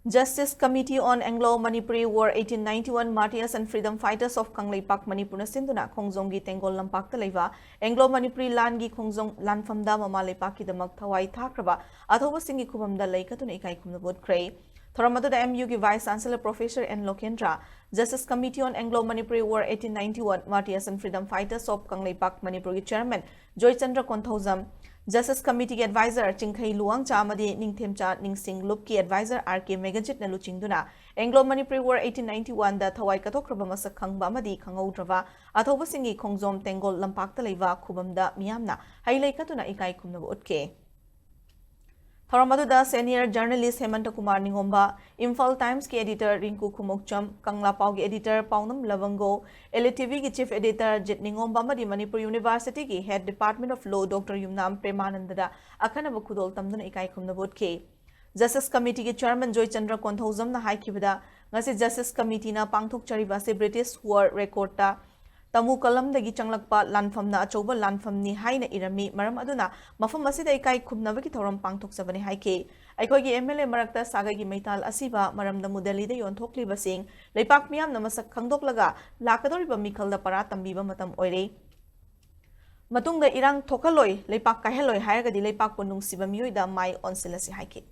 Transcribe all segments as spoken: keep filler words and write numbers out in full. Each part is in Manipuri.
Justice Committee on Anglo-Manipuri War eighteen ninety-one Martyrs and Freedom Fighters of Kangleipak ꯃꯅꯤꯄꯨꯔꯅ ꯁꯤꯟꯗꯨꯅ ꯈꯣꯡꯖꯣꯝꯒꯤ ꯇꯦꯡꯒꯣꯜ ꯂꯝꯄꯥꯛꯇ ꯂꯩꯕ ꯑꯦꯡꯒ꯭ꯂꯣ ꯃꯅꯤꯄꯨꯔꯤ ꯂꯥꯟꯒꯤ ꯈꯣꯡꯖꯣꯝ ꯂꯥꯟꯐꯝꯗ ꯃꯃꯥ ꯂꯩꯄꯥꯛꯀꯤꯗꯃꯛ ꯊꯋꯥꯏ ꯊꯥꯈ꯭ꯔꯕ ꯑꯊꯧꯕꯁꯤꯡꯒꯤ ꯈꯨꯕꯝꯗ ꯂꯩ ꯀꯠꯇꯨꯅ ꯏꯀꯥꯏ ꯈꯨꯝꯅꯕ ꯎꯠꯈ꯭ꯔꯦ꯫ ꯊꯧꯔꯝ ꯑꯗꯨꯗ M U ꯒꯤ Vice Chancellor Professor N ꯂꯣꯀꯦꯟꯗ꯭ꯔ, Justice Committee on Anglo-Manipuri War eighteen ninety-one Martyrs and Freedom Fighters of Kangleipak ꯃꯅꯤꯄꯨꯔꯒꯤ Chairman Joychandra Konthoujam, Justice Committee ꯒꯤ Advisor ꯆꯤꯡꯈꯩ ꯂꯨꯋꯥꯡꯆꯥ ꯑꯃꯗꯤ ꯅꯤꯡꯊꯦꯝꯆꯥ ꯅꯤꯡꯁꯤꯡ ꯂꯨꯞꯀꯤ Advisor R K ꯃꯦꯘꯖꯤꯠꯅ ꯂꯨꯆꯤꯡꯗꯨꯅ Anglo-Manipuri War eighteen ninety-one ꯗ ꯊꯋꯥꯏ ꯀꯠꯊꯣꯛꯈ꯭ꯔꯕ ꯃꯁꯛ ꯈꯪꯕ ꯑꯃꯗꯤ ꯈꯪꯍꯧꯗ꯭ꯔꯕ ꯑꯊꯧꯕꯁꯤꯡꯒꯤ ꯈꯣꯡꯖꯣꯝ ꯇꯦꯡꯒꯣꯜ ꯂꯝꯄꯥꯛꯇ ꯂꯩꯕ ꯈꯨꯕꯝꯗ ꯃꯤꯌꯥꯝꯅ ꯍꯩ ꯂꯩ ꯀꯠꯇꯨꯅ ꯏꯀꯥꯏ ꯈꯨꯝꯅꯕ ꯎꯠꯈꯤ꯫ ꯊꯧꯔꯝ ꯑꯗꯨꯗ senior journalist ꯍꯦꯃꯟꯇ Kumar ꯅꯤꯉꯣꯝꯕ, Imphal Times ꯀꯤ editor ꯔꯤꯡꯀꯨ ꯈꯨꯃꯣꯛꯆꯝ, ꯀꯪꯂꯥ ꯄꯥꯎꯒꯤ editor ꯄꯥꯎꯅꯝ ꯂꯕꯪꯒꯣ, L A T V ꯒꯤ chief editor ꯖꯤꯠ ꯅꯤꯉꯣꯝꯕ ꯑꯃꯗꯤ ꯃꯅꯤꯄꯨꯔ University ꯒꯤ head Department of Law Doctor ꯌꯨꯝꯅꯥꯝ ꯄ꯭ꯔꯦꯃꯥꯅꯟꯗꯗ ꯑꯈꯟꯅꯕ ꯈꯨꯗꯣꯜ ꯇꯝꯗꯨꯅ ꯏꯀꯥꯏ ꯈꯨꯝꯅꯕ ꯎꯠꯈꯤ꯫ Justice Committee ꯒꯤ Chairman ꯖꯣꯏꯆꯟꯗ꯭ꯔ ꯀꯣꯟꯊꯧꯖꯝꯅ ꯍꯥꯏꯈꯤꯕꯗ, ꯉꯁꯤ Justice Committee ꯅ ꯄꯥꯡꯊꯣꯛꯆꯔꯤꯕ ꯑꯁꯤ British War Record ꯇ ꯇꯃꯨ ꯀꯂꯝꯗꯒꯤ ꯆꯪꯂꯛꯄ ꯂꯥꯟꯐꯝꯅ ꯑꯆꯧꯕ ꯂꯥꯟꯐꯝꯅꯤ ꯍꯥꯏꯅ ꯏꯔꯝꯃꯤ꯫ ꯃꯔꯝ ꯑꯗꯨꯅ ꯃꯐꯝ ꯑꯁꯤꯗ ꯏꯀꯥꯏ ꯈꯨꯝꯅꯕꯒꯤ ꯊꯧꯔꯝ ꯄꯥꯡꯊꯣꯛꯆꯕꯅꯤ ꯍꯥꯏꯈꯤ꯫ ꯑꯩꯈꯣꯏꯒꯤ M L A ꯃꯔꯛꯇ ꯁꯥꯒꯩꯒꯤ ꯃꯩꯇꯥꯜ ꯑꯁꯤꯕ ꯃꯔꯝꯗ ꯃꯨꯗꯦꯂꯤꯗ ꯌꯣꯟꯊꯣꯛꯂꯤꯕꯁꯤꯡ ꯂꯩꯄꯥꯛ ꯃꯤꯌꯥꯝꯅ ꯃꯁꯛ ꯈꯪꯗꯣꯛꯂꯒ ꯂꯥꯛꯀꯗꯧꯔꯤꯕ ꯃꯤꯈꯜꯗ ꯄꯔꯥ ꯇꯝꯕꯤꯕ ꯃꯇꯝ ꯑꯣꯏꯔꯦ꯫ ꯃꯇꯨꯡꯗ ꯏꯔꯥꯡ ꯊꯣꯛꯍꯜꯂꯣꯏ, ꯂꯩꯄꯥꯛ ꯀꯥꯏꯍꯜꯂꯣꯏ ꯍꯥꯏꯔꯒꯗꯤ ꯂꯩꯄꯥꯛꯄꯨ ꯅꯨꯡꯁꯤꯕ ꯃꯤꯑꯣꯏꯗ ꯃꯥꯏ ꯑꯣꯟꯁꯤꯜꯂꯁꯤ ꯍꯥꯏꯈꯤ꯫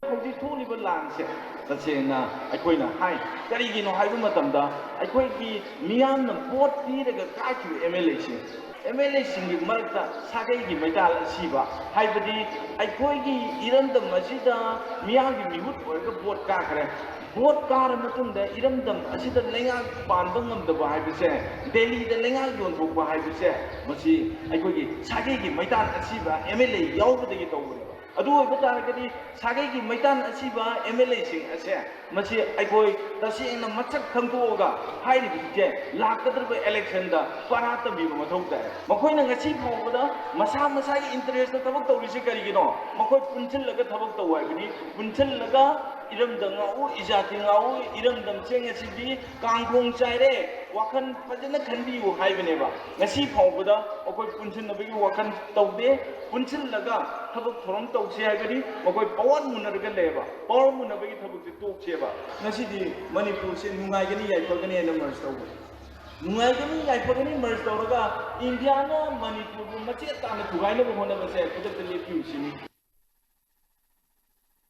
ꯍꯧꯖꯤꯛ ꯊꯣꯛꯂꯤꯕ ꯂꯥꯟꯁꯦ ꯇꯁꯦꯡꯅ ꯑꯩꯈꯣꯏꯅ ꯍꯥꯏ, ꯀꯔꯤꯒꯤꯅꯣ ꯍꯥꯏꯕ ꯃꯇꯝꯗ ꯑꯩꯈꯣꯏꯒꯤ ꯃꯤꯌꯥꯝꯅ ꯚꯣꯠ ꯄꯤꯔꯒ ꯀꯥꯈꯤꯕ M L A ꯁꯤꯡ, M L A ꯁꯤꯡꯒꯤ ꯃꯔꯛꯇ ꯁꯥꯒꯩꯒꯤ ꯃꯩꯇꯥꯜ ꯑꯁꯤꯕ, ꯍꯥꯏꯕꯗꯤ ꯑꯩꯈꯣꯏꯒꯤ ꯏꯔꯝꯗꯝ ꯑꯁꯤꯗ ꯃꯤꯌꯥꯝꯒꯤ ꯃꯤꯍꯨꯠ ꯑꯣꯏꯔꯒ ꯚꯣꯠ ꯀꯥꯈ꯭ꯔꯦ, ꯚꯣꯠ ꯀꯥꯔ ꯃꯇꯨꯡꯗ ꯏꯔꯝꯗꯝ ꯑꯁꯤꯗ ꯂꯩꯉꯥꯛ ꯄꯥꯟꯕ ꯉꯝꯗꯕ ꯍꯥꯏꯕꯁꯦ, ꯗꯦꯜꯂꯤꯗ ꯂꯩꯉꯥꯛ ꯌꯣꯟꯊꯣꯛꯄ ꯍꯥꯏꯕꯁꯦ, ꯃꯁꯤ ꯑꯩꯈꯣꯏꯒꯤ ꯁꯥꯒꯩꯒꯤ ꯃꯩꯇꯥꯜ ꯑꯁꯤꯕ M L A ꯌꯥꯎꯕꯗꯒꯤ ꯇꯧꯕꯅꯦꯕ꯫ ꯑꯗꯨ ꯑꯣꯏꯕ ꯇꯥꯔꯒꯗꯤ ꯁꯥꯒꯩꯒꯤ ꯃꯩꯇꯥꯟ ꯑꯁꯤꯕ M L A ꯁꯤꯡ ꯑꯁꯦ, ꯃꯁꯤ ꯑꯩꯈꯣꯏ ꯇꯁꯦꯡꯅ ꯃꯁꯛ ꯈꯪꯗꯣꯛꯑꯒ ꯍꯥꯏꯔꯤꯕꯁꯦ ꯂꯥꯛꯀꯗꯧꯔꯤꯕ election ꯗ ꯄꯔꯥ ꯇꯝꯕꯤꯕ ꯃꯊꯧ ꯇꯥꯏ꯫ ꯃꯈꯣꯏꯅ ꯉꯁꯤ ꯐꯥꯎꯕꯗ ꯃꯁꯥ ꯃꯁꯥꯒꯤ interest ꯇ ꯊꯕꯛ ꯇꯧꯔꯤꯁꯤ ꯀꯔꯤꯒꯤꯅꯣ? ꯃꯈꯣꯏ ꯄꯨꯟꯁꯤꯜꯂꯒ ꯊꯕꯛ ꯇꯧ ꯍꯥꯏꯕꯅꯤ, ꯄꯨꯟꯁꯤꯜꯂꯒ ꯏꯔꯝꯗꯝ ꯉꯥꯛꯎ, ꯏꯖꯥꯇꯤ ꯉꯥꯛꯎ, ꯏꯔꯝꯗꯝꯁꯦ ꯉꯁꯤꯗꯤ ꯀꯥꯡꯈꯣꯡ ꯆꯥꯏꯔꯦ, ꯋꯥꯈꯜ ꯐꯖꯅ ꯈꯟꯕꯤꯌꯨ ꯍꯥꯏꯕꯅꯦꯕ꯫ ꯉꯁꯤ ꯐꯥꯎꯕꯗ ꯑꯩꯈꯣꯏ ꯄꯨꯟꯁꯤꯟꯅꯕꯒꯤ ꯋꯥꯈꯜ ꯇꯧꯗꯦ꯫ ꯄꯨꯟꯁꯤꯜꯂꯒ ꯊꯕꯛ ꯊꯧꯔꯝ ꯇꯧꯁꯦ ꯍꯥꯏꯕꯗꯤ ꯃꯈꯣꯏ ꯄꯋꯥꯔ ꯃꯨꯟꯅꯔꯒ ꯂꯩꯌꯦꯕ꯫ ꯄꯋꯥꯔ ꯃꯨꯟꯅꯕꯒꯤ ꯊꯕꯛꯁꯦ ꯇꯣꯛꯁꯦꯕ꯫ ꯉꯁꯤꯗꯤ ꯃꯅꯤꯄꯨꯔꯁꯦ ꯅꯨꯡꯉꯥꯏꯒꯅꯤ ꯌꯥꯏꯐꯒꯅꯤ ꯍꯥꯏꯅ ꯃꯔꯁ ꯇꯧꯕ, ꯅꯨꯡꯉꯥꯏꯒꯅꯤ ꯌꯥꯏꯐꯒꯅꯤ ꯃꯔꯁ ꯇꯧꯔꯒ ꯏꯟꯗꯤꯌꯥꯅ ꯃꯅꯤꯄꯨꯔꯕꯨ ꯃꯆꯦꯠ ꯇꯥꯅ ꯊꯨꯒꯥꯏꯅꯕ ꯍꯣꯠꯅꯕꯁꯦ ꯈꯨꯗꯛꯇ ꯂꯦꯞꯄꯤꯌꯨ ꯁꯤꯅꯤ꯫